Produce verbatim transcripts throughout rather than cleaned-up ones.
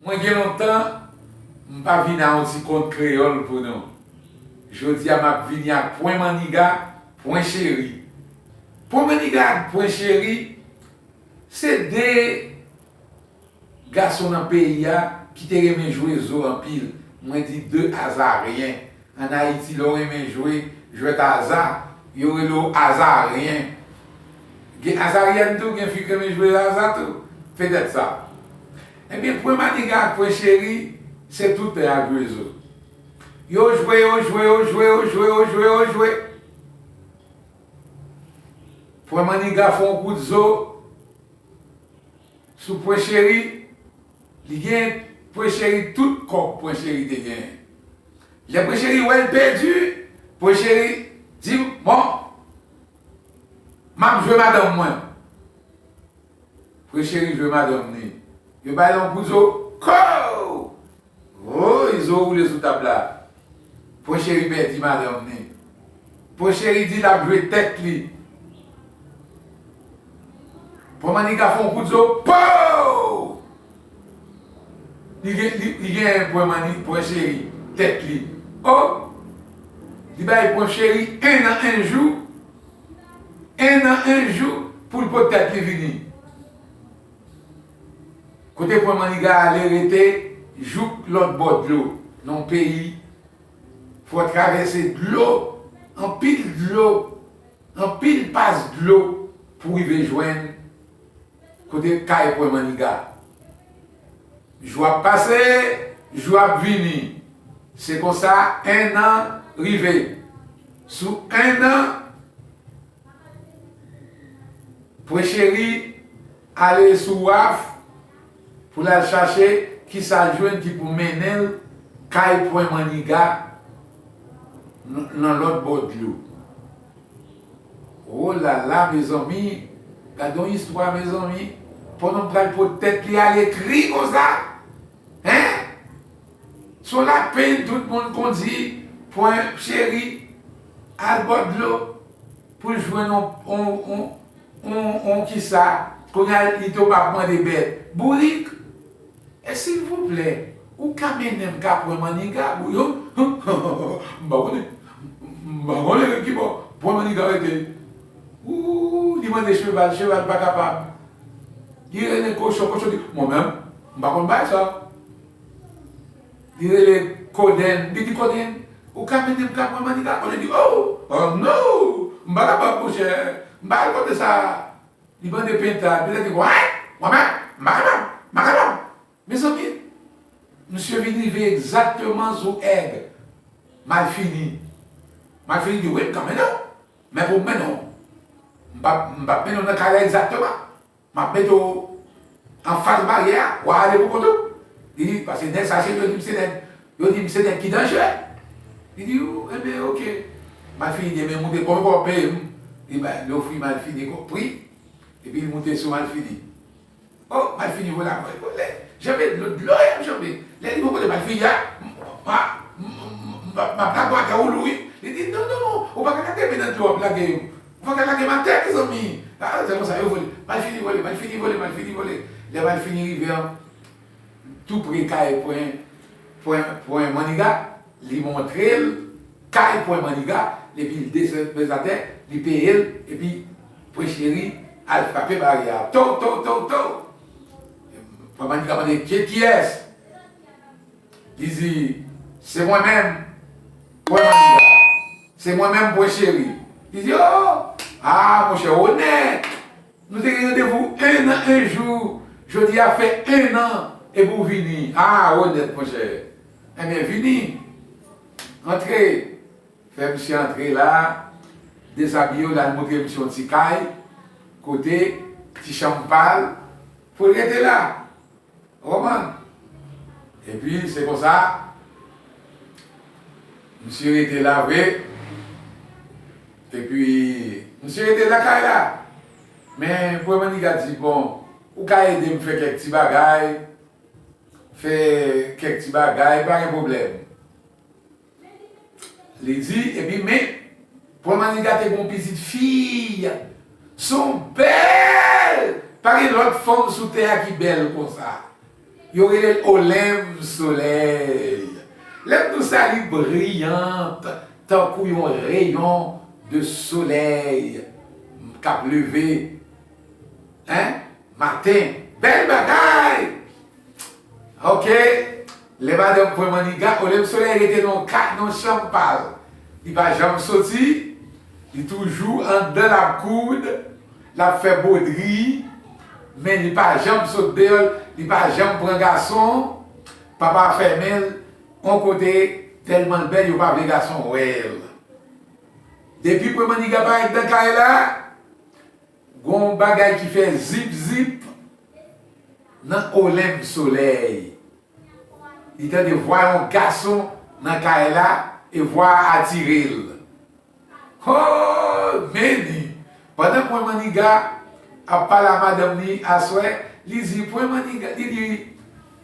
Mwen gen lontan m pa vin a yon ti kont kreyòl pou nou. Jodi a m ap vini ak pwen Manniga, pwen Cheri. Pwen Manniga ak pwen Cheri se de gason nan peyi a ki te renmen jwe zo anpil. Mwen di de azaryen. Ann Ayiti, lè w renmen jwe jwèt aza, yo rele w azaryen. Gen azaryèn tou, gen fi k renmen jwe aza tou. Petèt sa. Ebyen, pwen Manniga ak pwen Cheri, se tout tan y ap jwe zo. Yo jwe, yo jwe, yo jwe, yo jwe, yo jwe, yo jwe. Pwen Manniga fè yon kout zo sou pwen Cheri, li gen pwen Cheri tout kòb pwen Cheri te genyen. Lè pwen Cheri wè l pèdi, pwen Cheri di, "Bon, m ap jwe madanm mwen." Pwen Cheri jwe madanm li. Yo bay yon kout zo, ko! Woy, zo woule sou tab la. Pwen Cheri pèdi madanm li. Pwen Cheri di l ap jwe tèt li. Pwen Manniga fè yon kout zo, pow! Li gen, li, li gen pwen Manni, pwen Cheri, tèt li. O! Li bay pwen Cheri en an, en jou. En an, en jou pou l pot tèt li vini. Kote pwen Manniga ale rete jouk lòt bò dlo, nan yon peyi fò w travèse dlo, anpil dlo, anpil pas dlo pou w rive jwenn kote kay pwen Manniga. Jou ap pase, jou ap vini. Se konsa, en an rive. Sou en an, Pwen Cheri ale sou waf pou l al chache kisa l jwenn ki pou mennen l kay pwen Manniga n-, nan lòt bò dlo. O la la, mezanmi, gade yon istwa, mezanmi. Pwen nonm pral pot tèt li al ekri konsa. Hen? Se yon lapenn, tout moun kondi pwen Cheri al bò dlo pou l jwenn on, on, on, on, on kisa. Kounye a, li tonbe ap mande bèt. Bourik! E silvouplè, ou ka mennen m ka pwen Manniga? Bourik, m pa konnen. M pa konnen ki bò pwen Manniga rete. Ou, li mande cheval, cheval pa kapab. Li rele kochon, kochon di, mwen menm, m pa konn bagay sa. Li rele Kodenn, li di, Kodenn, ou ka mennen m ka pwen Manniga? Kodenn di, oh, oh no, m pa kapab, monchè, m pa al kote sa. Li mande Penta, Penta di, why? Mwen menm, m pa kapab, m pa kapab. Mezanmi, misye vin rive egzakteman sou èg Malfini. Malfini di, wi, m ka mennen w, men pou m mennen w, m p ap, m p ap mennen w nan kay la egzakteman. M ap mete w anfas baryè a, w a ale pou kont ou. Li di, paske nèg sa, se yo di m se nèg, yo di m se nèg ki danjere. Li di, enben, oke. Malfini di, enben, moute, konbyen w ap peye m? Li bay, li ofri Malfini pri, epi li moute sou Malfini. O, Malfini vole apre, vole. Janbe dlo, dlo y ap janbe. Lè li bò kote Malfini a, m, m, m, m, m, m ap lage w atè, ou lou wi. Li di, non, non, non, ou pa ka lage men nan dlo w ap lage m. Ou pa ka lage m atè, mezanmi. A, se konsa yo vole. Malfini vole, Malfini vole, Malfini vole. Lè Malfini rive an, tou pre kay pwen, pwen, pwen Manniga, li montre l kay pwen Manniga, epi l desann atè, li peye l, epi pwen Cheri al frape baryè a. To, to, to, to! Pwen Manniga mande, se kiyès? Li di, se mwen menm, pwen Manniga. Se mwen menm, pwen Cheri. Li di, o! A, monchè, onèt! Nou te gen randevou en an, en jou. Jodi a fè en an epi w vini. A, onèt, monchè. Enben, vini. Antre. Fè misye antre la. Dezabiye w, l al montre misye yon ti kay. Kote, ti chanm pa l. Pou l rete la. Ou konprann? Epi, se konsa, misye rete la vre. Epi, misye rete lakay la. Men, pwen Manniga di, bon, ou ka ede m fè kèk ti bagay, fè kèk ti bagay, pa gen pwoblèm. Li di, epi men, pwen Manniga te gen yon pitit fi, se yon bèl, pa gen lòt fanm sou tè a ki bèl konsa. Yo rele l Olenm Solèy. Lè m di w sa, li briyant tankou yon reyon de solèy k ap leve, en, maten. Bèl bagay! Ok. Lè madanm pran manniga, Olenm Solèy rete nan ka, nan chanm pa l. Li pa janm soti, li toujou anndan l ap koud, l ap fè bwodri, men li pa janm sot deyò, li pa janm pran gason. Papa fèmen l yon kote, tèlman l bèl, yo pa vle gason wè l. Depi pran manniga parèt nan kay la, gon bagay ki fè zip zip nan Olenm Solèy. Li tande vwa yon gason nan kay la e vwa a atire l. Ho! Men ni! Pandan pran manniga ap pale a madanm ni aswè, li di, pran manniga, li di,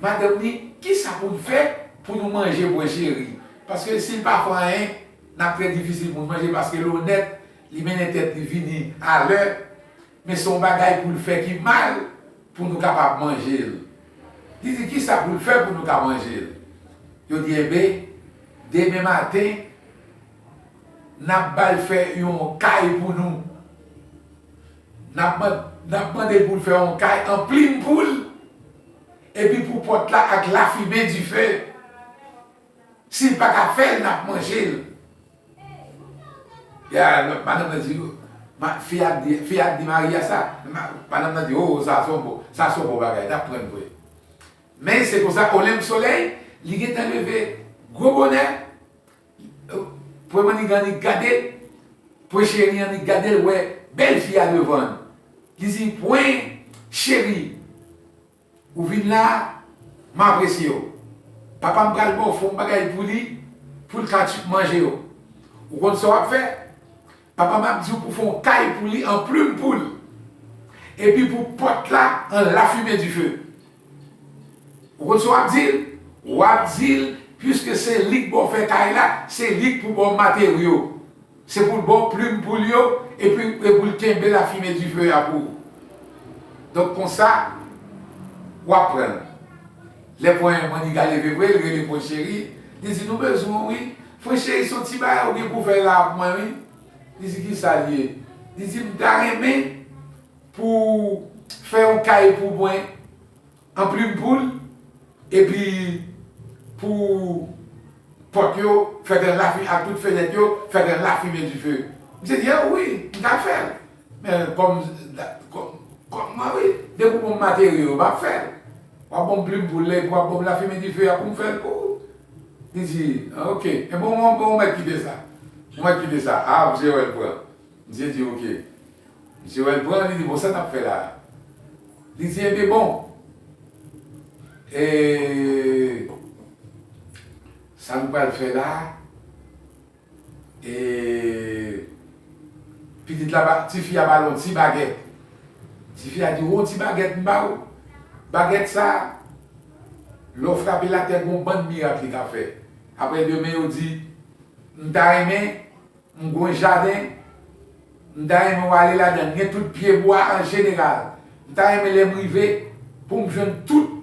madanm ni, kisa pou n fè pou nou manje pran cheri? Paske si l pa fè anyen, n ap trè difisil pou n manje, paske l onèt, li mennen tèt li vini alè, men se yon bagay pou l fè ki mal pou nou kapab manje l. Li di, kisa pou l fè pou nou ka manje l? Yo di, enben, demen maten, n ap ba l fè yon kay pou nou. N ap man-, n ap mande l pou l fè yon kay an plim poul, epi pou pòt la ak lafimen dife. Si l pa ka fè l, n ap manje l. Ya, madanm nan di, ma-, fi a di, fi a di mari a sa. Ma-, madanm nan di, o, sa se yon bon, sa se yon bon bagay, n ap pran l vre. Men se konsa, Olenm Solèy, li gentan leve gwo bonè, pran manniga annik gade, pran cheri annik gade, l wè bèl fi a devan l. Li di, pran cheri, ou vin la, m apresye w. Papa m pral ba w fè yon bagay pou li, pou l ka tchip manje yo. Ou konn sa w ap fè? Papa m ap di w pou fè yon kay pou li an plim poul. Epi pou pòt la an lafimen dife. Ou konn sa w ap di l? W ap di l, piske se li k ba w fè kay la, se li k pou ba w materyo. Se pou l ba w plim poul yo, epi e pou l kenbe lafimen dife a pou ou. Donk konsa, w ap pran l. Lè pran manniga leve vre, l rele pran cheri, li di, nou bezwen w wi. Pran cheri, se yon ti bagay ou gen pou fè la ak mwen wi. Li di, kisa l ye? Li di, m ta renmen pou w fè yon kay pou mwen an plim poul, epi pou pòt yo fèt an lafi-, ak tout fenèt yo fèt an lafimen dife. Misye di, a wi, m ka fè l. Men kòm, kòm, kòm mwen wi, depi w ban m materyo yo, m ap fè l. W ap ban m plim poul la, epi w ap ban m lafimen dife a pou m fè l pou ou. Li di, a, ok. Enben, bon, bon, bon, mèt kite sa. Bon, mèt kite sa. A, misye wè l pran. Misye di, ok. Misye wè l pran, li di, bon, sa n ap fè la a? Li di, enben, bon. E, sa nou pral fè la a? E pitit la ba, tifi a ba l yon ti bagèt. Tifi a di, o, ti bagèt m ba ou. Bagèt sa, lè w frape l atè, gon bann mirak li ka fè. Apre demen, yo di, m ta renmen, m gon jaden, m ta renmen w ale ladan l. Gen tout pyebwa an jeneral. M ta renmen lè m rive, pou m jwenn tout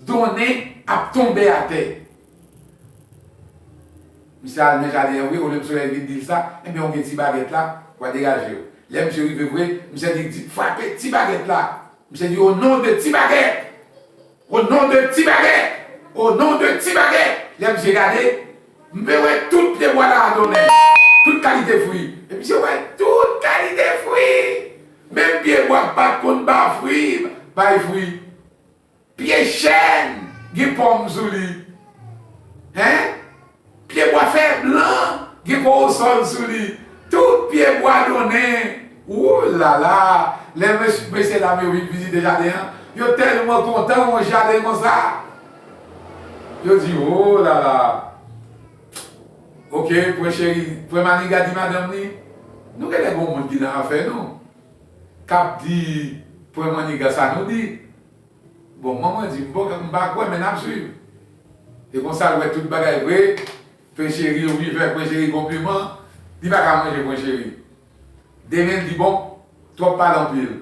donnen ap tonbe atè. Misye al nan jaden an vre, olye Solèy vin di l sa, enben, ou gen ti bagèt la, w a degaje w. Lè misye rive vre, misye di, di, frape ti bagèt la. Misye di, o non de ti bagèt! O non de ti bagèt! O non de ti bagèt! Lè misye gade, m pe wè tout pyebwa la a donnen. Tout kalite fwi. E misye wè tout kalite fwi. Menm pyebwa k pa t konn ba fwi, bay fwi. Pye chèn gen pòm sou li. Hein? Pyebwa fè blan gen kowosòl sou li. Tout pyebwa donnen. Ou la la! Lè mes-, mesye dam yo vin vizite jaden an, yo tèlman kontan yon jaden konsa. Yo di, o la la! Ok, pran cheri, pran manniga di madanm li, nou genlè gon moun ki nan afè nou, k ap di pran manniga sa nou di. Bon, manman di, m pa, m pa kwè, men n ap swiv. E konsa, l wè tout bagay vre, pran cheri, wi, fè pran cheri konpliman, li pa ka manje pran cheri. Demen, l di, bon, twòp pale anpil.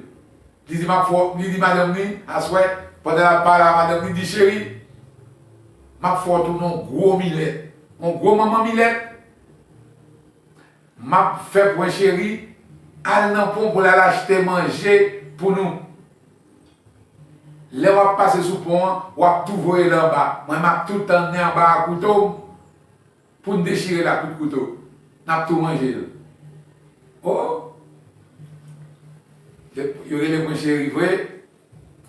Li di, m ap fè w, li di madanm li, aswè, Pandan l ap pale a madanm li, di, cheri, m ap fè w tounen yon gwo milèt. Yon gwo manman milèt. M ap fè Pwen Cheri al nan pon pou l al achte manje pou nou. Lè w ap pase sou pon an, w ap tou voye l anba. Mwen, m ap tou tann li anba a kouto m pou n dechire l ak kout kouto. N ap tou manje l. O! Yo rele Pwen Cheri vre.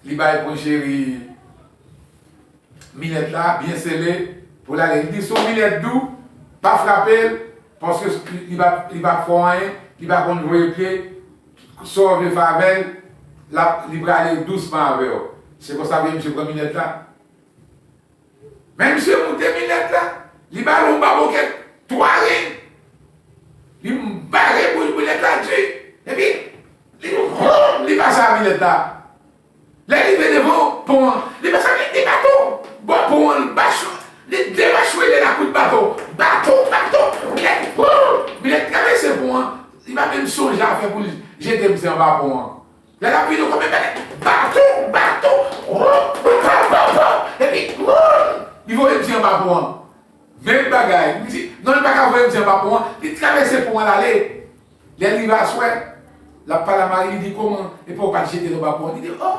Li bay Pwen Cheri milèt la, byen sele, pou l ale. Li di, se yon milèt dou, pa frape l, paske li pa, li pa fè w anyen, li pa konn voye pye, sa w vle fè avè l, l ap, li prale dousman avè w. Se konsa vre misye pran milèt la. Men misye moute milèt la, li ba l yon babokèt twa ren. Li bare bouch milèt la di, epi li, li pase a milèt la. Lè l rive devan pon an, li pase li, li baton bò pon an, li machwe, li demachwele l ak kout baton. Baton, baton, milèt, milèt travèse pon an, li pa menm sonje a fè pou l jete misye anba pon an. Lè l ap vini, konbyen bagay? Baton, baton, wou, wou, wou, wou, epi, wou, li voye misye anba pon an. Menm bagay. Li di, non, li pa ka voye misye anba pon an. Li travèse pon an, l ale. Lè l rive aswè, l ap pale a mari, li di, kòman, epa w pa t jete l anba pon an? Li di, o,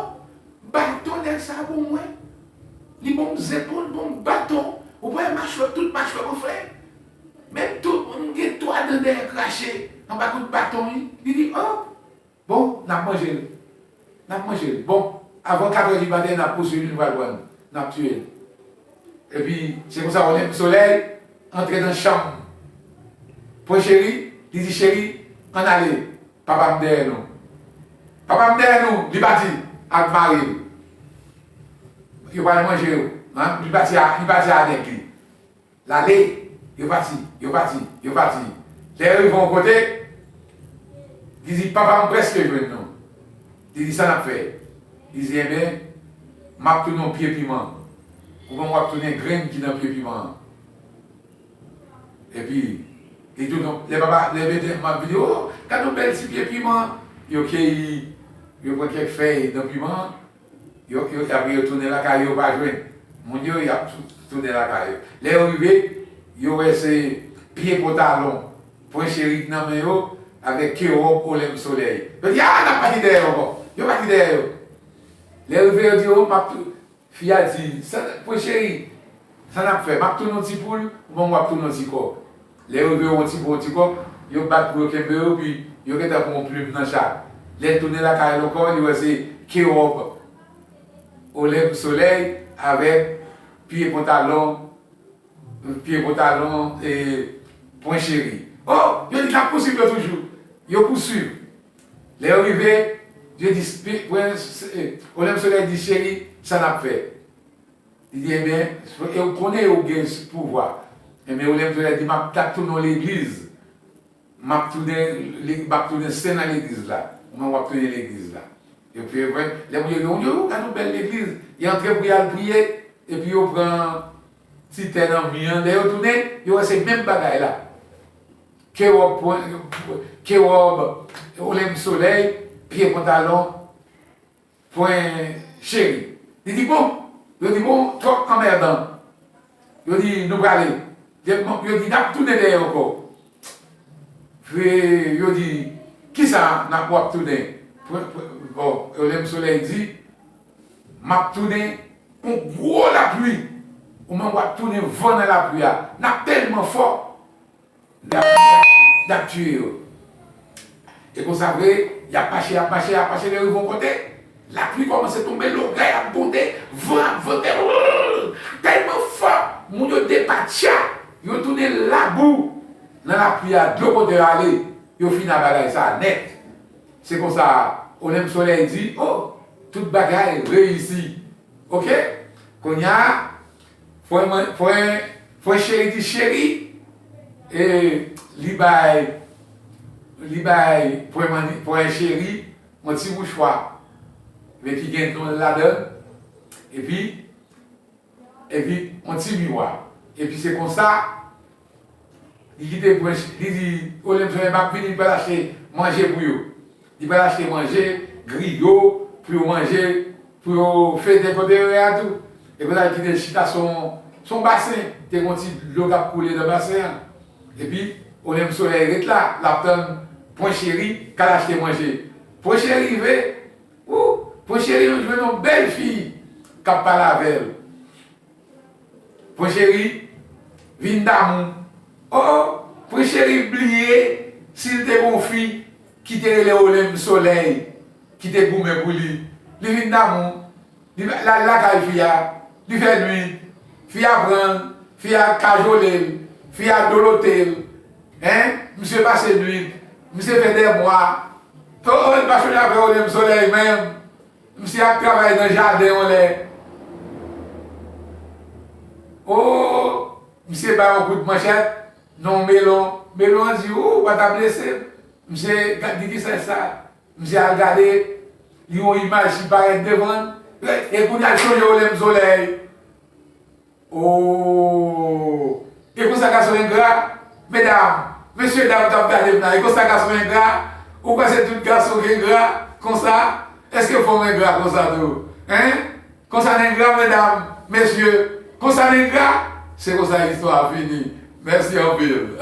baton nèg sa a bon, mwen. Li ban m zepòl, ban m baton. Ou pa wè machwè, tout machwè mwen fè. Menm tout, m gen twa dan dèyè krache anba kout baton, wi. Li di, o, bon, n ap manje l. N ap manje l. Bon, avan katrè di maten, n ap pouswiv li, nou pral pran l. N ap tiye l. Epi, se konsa, Olèm Solèy antre nan chanm Pwen Cheri, li di, cheri, ann ale, papa m dèyè nou. Papa m dèyè nou, li pati ak mari l. Yo pral manje yo. Li pati a, li pati a nèg li. L ale, yo pati, yo pati, yo pati. Lè yo rive yon kote, li di, papa m prèske jwenn nou. Li di, sa n ap fè? Li di, enben, m ap tounen yon pye piman. Ou konn w ap tounen grenn ki nan pye piman an. Epi, li tounen, lè papa, lè mete m ap vini, o, gade yon bèl ti pye piman. Yo keyi, yo pran kèk fèy nan piman an. Yo, yo, apre yo tounen lakay yo, yo pa jwenn moun yo, y ap tou-, tounen lakay yo. Lè yo rive, yo wè se pye pantalon Pwen Cheri ki nan men yo, avèk kewòb Olèm Solèy. Yo di, a, n ap pati dèyè yo ankò. Yo pati dèyè yo. Lè yo rive, yo di, o, m ap tou-, fi a di, sa, Pwen Cheri, sa n ap fè? M ap tounen yon ti poul, oubyen w ap tounen yon ti kòk? Lè yo rive yon ti po, yon ti kòk, yo bat pou yo kenbe yo, pi yo gentan pran yon plim nan chat. Lè l tounen lakay li ankò, li wè se kewòb Olèm Solèy avèk pye pantalon, pye pantalon, e, Pwen Cheri. O, yo di n ap pouswiv yo toujou. Yo pouswiv. Lè yo rive, yo di, pi-, Pwen, e, Olèm Solèy di, cheri, sa n ap fè? Li di, enben, e ou konnen yo gen pouvwa. Enben, Olèm Solèy di, m ap, t ap tounen yon legliz. M ap tounen, m ap tounen sen nan legliz la. Ou menm w ap tounen legliz la. Epi, lè moun yo di, o, gade yon bèl legliz. Yo antre pou y al priye, epi yo pran ti tè nan mi an. Lè yo tounen, yo wè se menm bagay la. Kewòb, pwen, kewòb, Olèm Solèy, pye pantalon, Pwen Cheri. Li di, bon, yo di, bon, twòp anmèdan. Yo di, nou prale. Yo di, n ap tounen dèyè ankò. Yo di, kisa n ap, w ap tounen? Pwen, pwen, bon, Olèm Solèy di, m ap tounen yon gwo lapli. Ou menm w ap tounen van nan lapli a. N ap tèlman fò. N ap, n ap tiye yo. E konsa vre, y ap mache, y ap mache, y ap mache, lè yo rive yon kote, lapli kòmanse tonbe, logay ap gwonde, van ap vante, rrrr, tèlman fò, moun yo depatcha, yo tounen labou nan lapli a, dlo kote yo ale, yo fini ak bagay sa a nèt. Se konsa, Olèm Solèy di, o, tout bagay reyisi. Oke? Kounye a, Pwen, pwen, Pwen Cheri di, cheri, e, li bay, li bay Pwen Mani, Pwen Cheri, yon ti mouchwa, men ki gen non l ladan l, epi, epi, yon ti miwa. Epi se konsa, li kite Pwen Ch-, li di, Olèm Solèy, m ap vini, li pral achte manje pou yo. Li pral achte manje, griyo, pou yo manje, pou yo fete kote yo ye a tou. Epi yo t al kite l chita sou yon, sou yon basen. Te gen yon ti dlo k ap koule nan basen an. Epi, Olem Solèy ret la, l ap tann Pwen Cheri k al achte manje. Pwen Cheri rive, ou, Pwen Cheri jwenn yon bèl fi k ap pale avè l. Pwen Cheri vin damou. O, o, Pwen Cheri bliye si l te gen yon fi ki te rele Olem Solèy, ki te goumen pou li. Li vin damou. Li al lakay fi a, li fè nwit, fi a pran l, fi a kajole l, fi a dolote l. Hein? Misye pase nwit, misye fè dè mwa. O, o, li pa chonje avè Olem Solèy menm. Misye ap travay nan jaden yon lè. O, misye bay yon kout manchèt nan yon melon. Melon an di, ou pa ta blese m. Misye gad, di, kisa sa? Misye al gade, li yon imaj ki parèt devan l. E kounye a l chonje Olem Solèy. O, e konsa gason engra? Medam, mesye dam k ap gade m la, e konsa gason engra? Ou kwè se tout gason ki engra konsa? Èske fanm engra konsa tou? Hein? Konsa n engra, medam, mesye? Konsa n engra? Se konsa istwa a fini. Mèsi anpil.